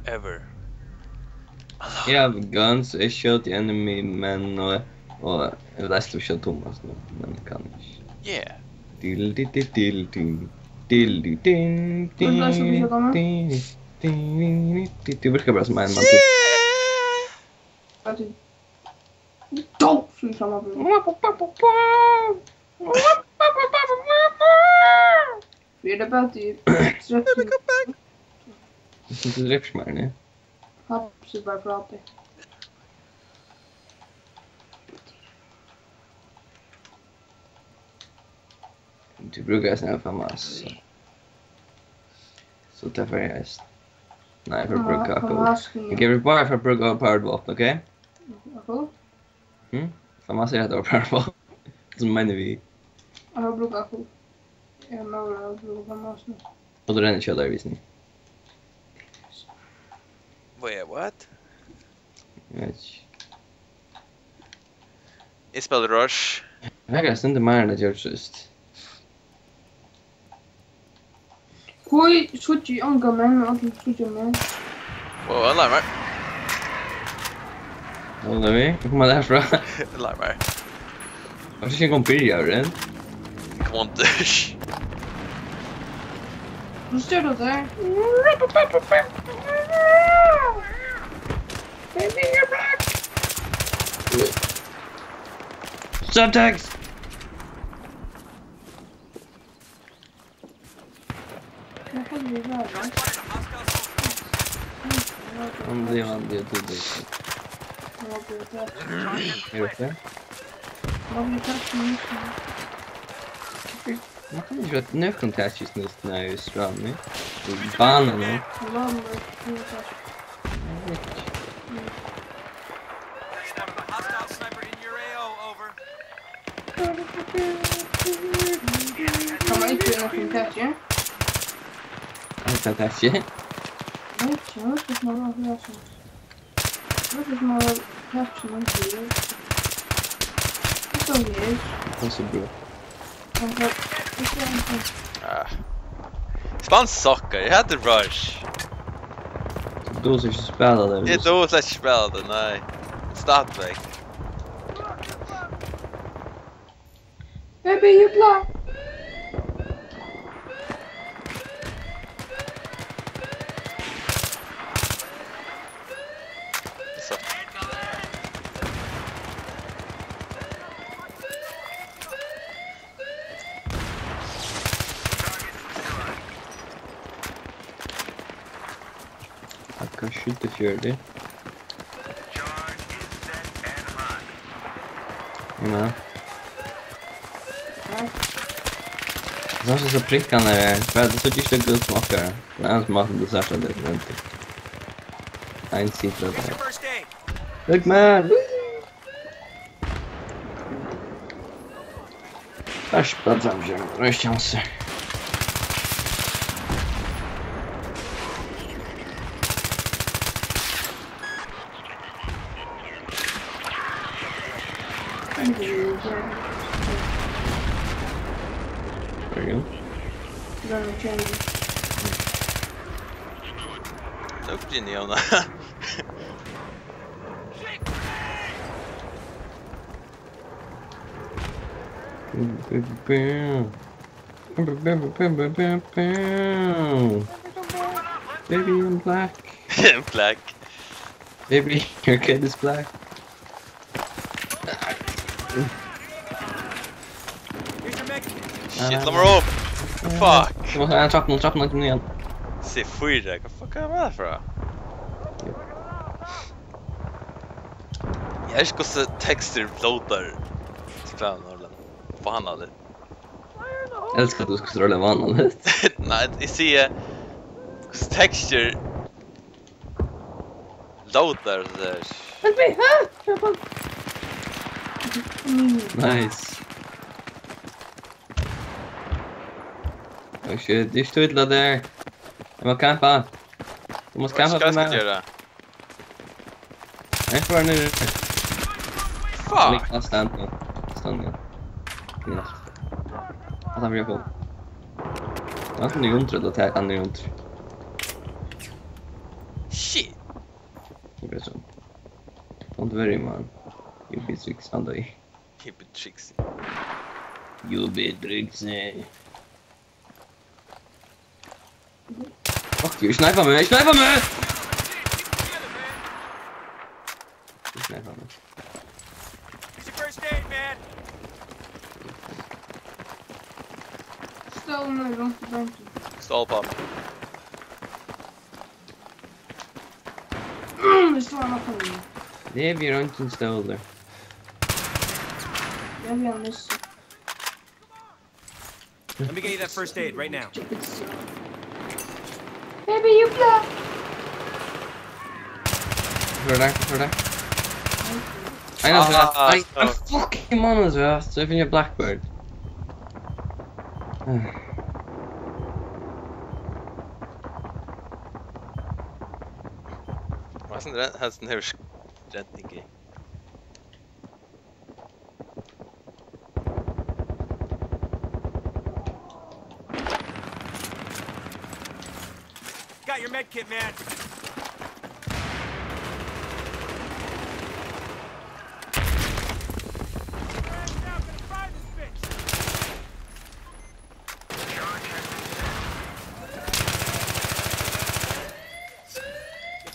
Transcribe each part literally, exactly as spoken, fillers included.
ever. Eg havi guns, eg skjóti enemy menn og, og eg vil eisini skjóta Thomas nú, men kann ikki. Yeah. Dil, dil, dil, dil, dil. Dil, dil, dil, Hvør bleiv so dil, fyri at koma? Dil, dil, dil, dil. Tú virkar bara sum ein mann til. Hvat er Don't shoot someone. We're about to trip. Helicopter back. Eg synist, tú drepur meg, nei? Hopsi bara frá tær. Tú brúkar eisini ein FAMAS, so, so tað fari eg eisini. Nei, eg fari at brúka Fama-, FAMAS, ja. Eg geri bara fyri at brúka powered vopn, ok? Aha. Hm? FAMAS er hetta powered vopn. Sum meini við? Eg fari at brúka FAMAS. Eg má vera at brúka FAMAS nú. Og tú rennur skjótari við sum. Wait, what? Eg veit ikki. Eg spæli Rush. Eg fekk eitt sindur meira enn eg gjørdi síðst. Hví síggi eg ongan menn, men allir síggja meg? Wow, alarmar. Hon er við. Kom hann derfrá? Alarmar. Var ikki ein gong byrjaður enn? Kom on, dush. Nú styr tú tær. Subtext! Hvat helviti var tað? Hann bleiv, hann bleiv til deg. Hann var blivin til. Er uppi? Hann var blivin til. Man kann ikki vera nøkrum tækis nú, nei, í stráni. Í banan nú. Hann var blivin til. Eg veit ikki. Hostile sniper in your A O, over. Kann man ikki vera nøkrum tæki? Hetta tæki? Eg veit ikki, eg veit ikki, hvat man skal vera. Eg veit ikki, hvat man skal vera. Hetta er her. Tað er so bra. Men hvat, ikki eingin. Ah. Spæl sokkar, eg hati Rush. Tú dugir ikki at spæla tað, Eg Rush. Dugi slett ikki spæla tað, nei. Stadigvæk. Baby, you block. So. Akka sjeyogfjøruti. Ja. Tað er so prikkarnar her. Hvat, tað sær ikki gott sum okkara. Tað er ein sum at tað sær so, tað er forventet. Ein sida der. Look, man! Vær spælt fram, Jim. Røst hans. There you go. Lukk inn í hana. Baby, I'm black. Black. Baby, your kid is black. Shit, lat meg upp. Fuck. Eg trappa nú, trappa nú, kom igjen. C fýra, hvat fuck er tað frá? Eg veit ikki hvussu tekstur loadar. Spæl Norðurland. Vánaligt. Eg elski at tú skal spæla vánaligt. Nei, eg sigi, hvussu tekstur loadar og so der. Help me, hæ? Nice. Oh shit, tað er ikki so illa tað. Eg má campa. Tú mást campa fyri meg. Hvat skal eg gera? Ein for niður. Fuck! Ligg fast, stand nú. Stand nú. Ja. At hann blir full. Hann er undir, ella tað, hann er undir. Shit! Keep it up. Don't worry, man. You'll be six one day. Keep it tricksy. You'll be tricksy. Fuck you, sniper meg, sniper meg! Sniper meg. Here's your first aid, man. Stól rundt í beinkin. Stól uppá meg. Mm, hvis du har noe på meg. Det blir eingin stólur. Jeg vil ha misse. Let me get you that first aid right now. Baby, you blow. Hør der, hør der. Nei, nei, hør der. Ah, nei, nei, fucking mann, altså, ja. Så jeg finner Blackbird. Hva er sånn redd-, har sånn her redning i? Got your med kit, man.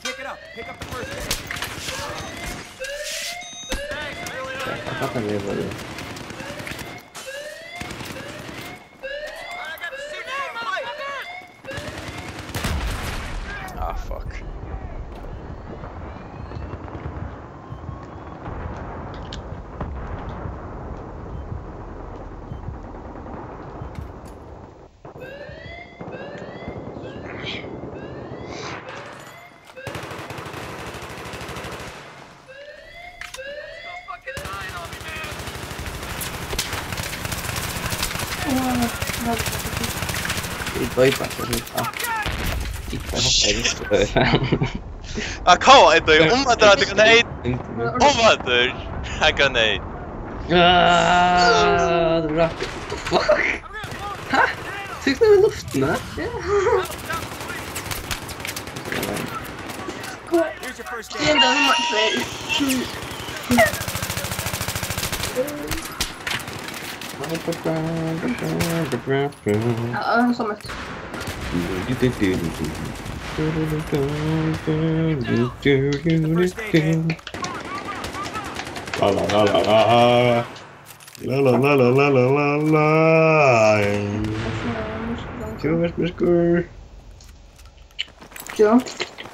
Pick it up. Pick up the first aid. Fuck, I can't remember. Ah, fuck. Vit veit ikki, vit veit ikki. Ikki hoppa í rústur. Ah, hvat er tað? Um at tað er grenade. Um at tað er grenade. Ah, the rocket. Fuck. Hæ? Tók tú í luftina? Ja. Here's your first aid. Enda nummar tvey. Ja, ja, som et. Here's your first aid kit. La, la, la, la, la. La, la, la, la. Tú ert myrkur. Ja,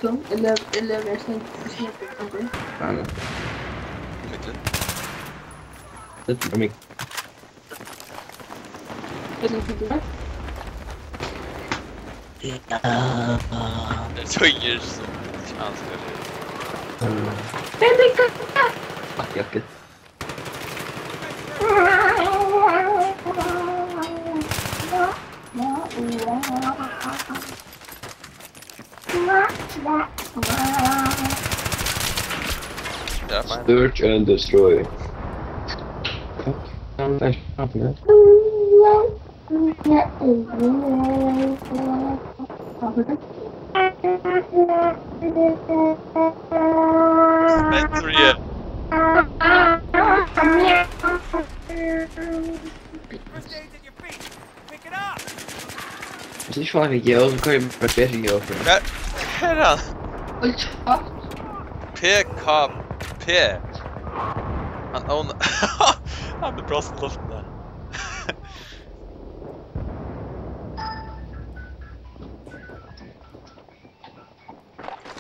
so, eg lev-, eg levi, eg snitt, eg snitt, eg snitt. Nei, nei. Midten. Midten er mig. Midten er mig. Ja. Jeg tøyer så. Faen, skal jeg... Baby, come back. Fuck, jeg har ikke... Search and destroy. Spencer, yeah. Hvis ikke får jeg ikke gjøre, så kører jeg bare bedre gjøre for det. Hva, hva er det? Hold kjeft. P K P. Han owner. Han ble blåst i luften der.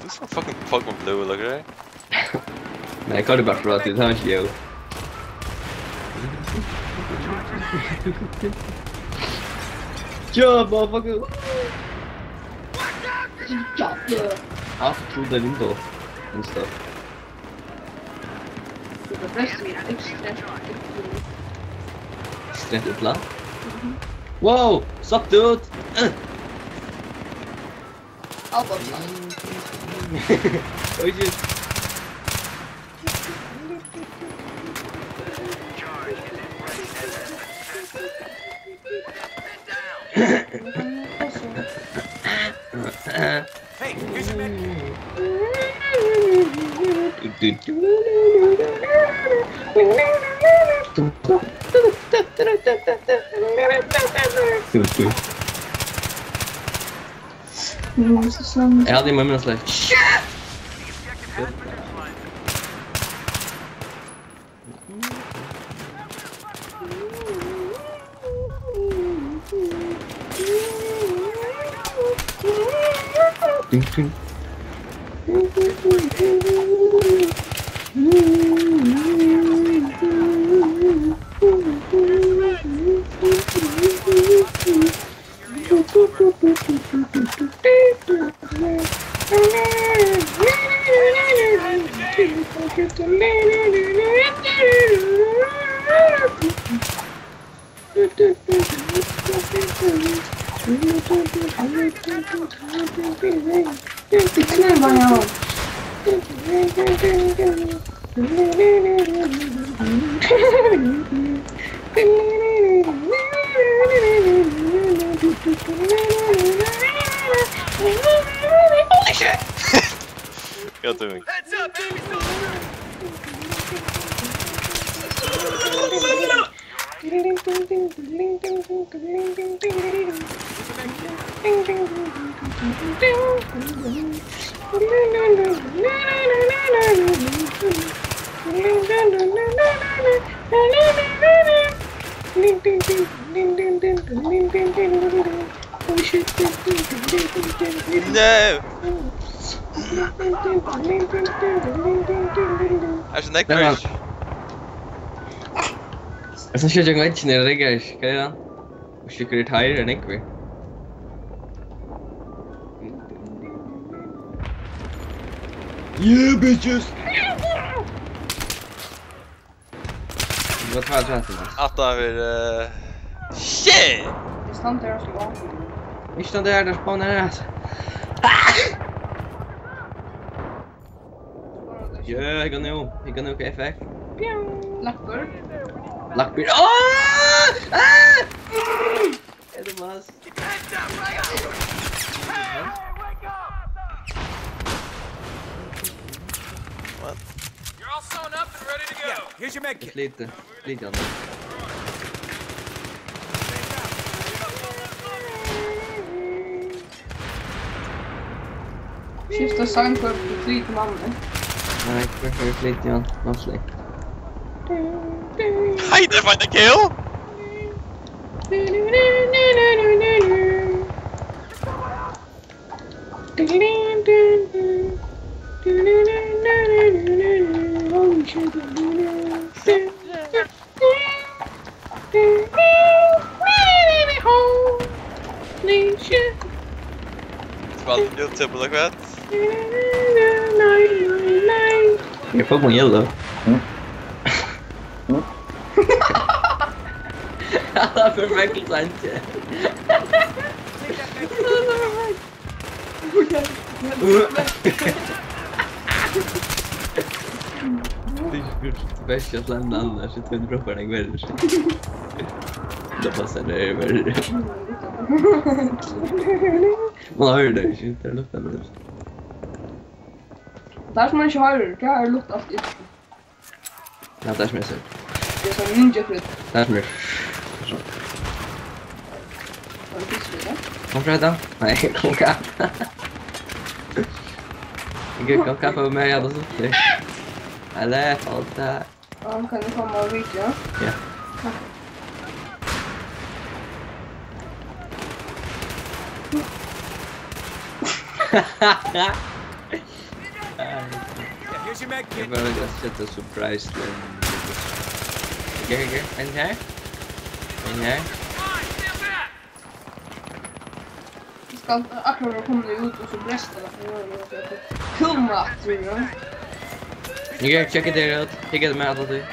This one fucking Pokemon Blue, look at it. Nei, jeg kan det bare for at det tar ikke jeg. Jump, motherfucker! Jump, yeah. I have to through the window and stuff. So the rest is extra, extra. Extra illa? Mhm. Wow! Sup, dude? Uh. Albert. Oi, shit. Hey, here's your med kit. Eg havi í mømmunum slett. Ding, ding. Holy shit! Got to me. No! Ert tú nógv? Hvør er hann? Eg skal skjóta ein vegg niður, tað riggar ikki. Hvat er hann? Og sjúkkur er teir, er nógvir. Yeah, bitches! Hvat var tað, Thomas? At tað er, eh, shit! Eg standi her og skal ákveða. Ikki standi her, tað spawnar her, altso. Ja, eg kann nú, eg kann nú, hvat eg fekk. Lappur. Lappur. Áh! Ah! Er tað Thomas? What? You're all sewn up and ready to go. Yeah, here's your med kit. Flyt, flyt, Jan. Skifta sang, hvør flyt til mammu. Nei, hvør flyt, Jan? Nå slik. Hei, det var det kill! Spælir YouTube ella hvat? Eg fái Pokémon Yellow. Mm. Mm. Hatta er perfekt, sant? Best at landa annars, eg trúði, droppar deg verri. Tað passar, tað er verri. Man hoyrir tað ikki, tað er lukta. Tað er sum man ikki hoyrir, tað er lukt alt í. Ja, tað er sum eg sigi. Tað er sum ninja fruit. Tað er sum eg. Tað er fiskur, ja. Kom, Freda. Nei, kom, ka-, kom, kaffi og meg, ja, tað er sum. Eg lærte alt det her. Ja, kann eg koma og vitja? Ja. Eg bara vil seta surprise til. Okay, okay. Ein her. Ein her. Eg skal akkurát vera komin út, og so brestir tað fyri meg, og so koma aftur, ja. Eg kann tjekka tær út. Eg geri meg alla tíð.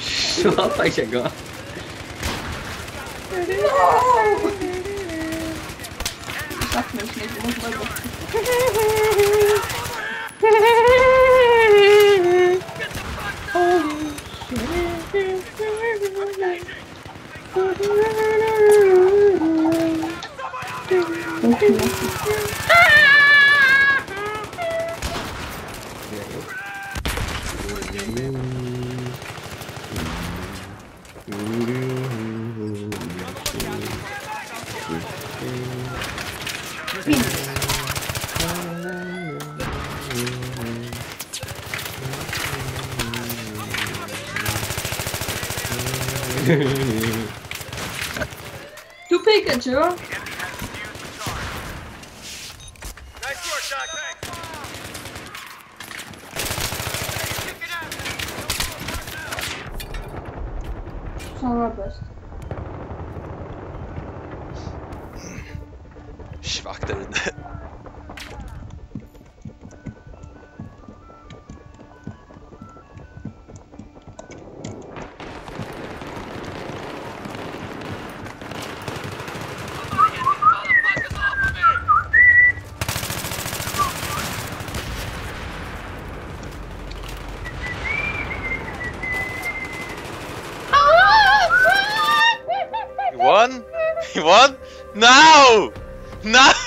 So fæ eg ikki at gá. No! Eg sakni ikki nógv, eg má bara. Holy shit. Tú pikar, Joe. Hann var best. Svagt er det. You won? You won? No! No!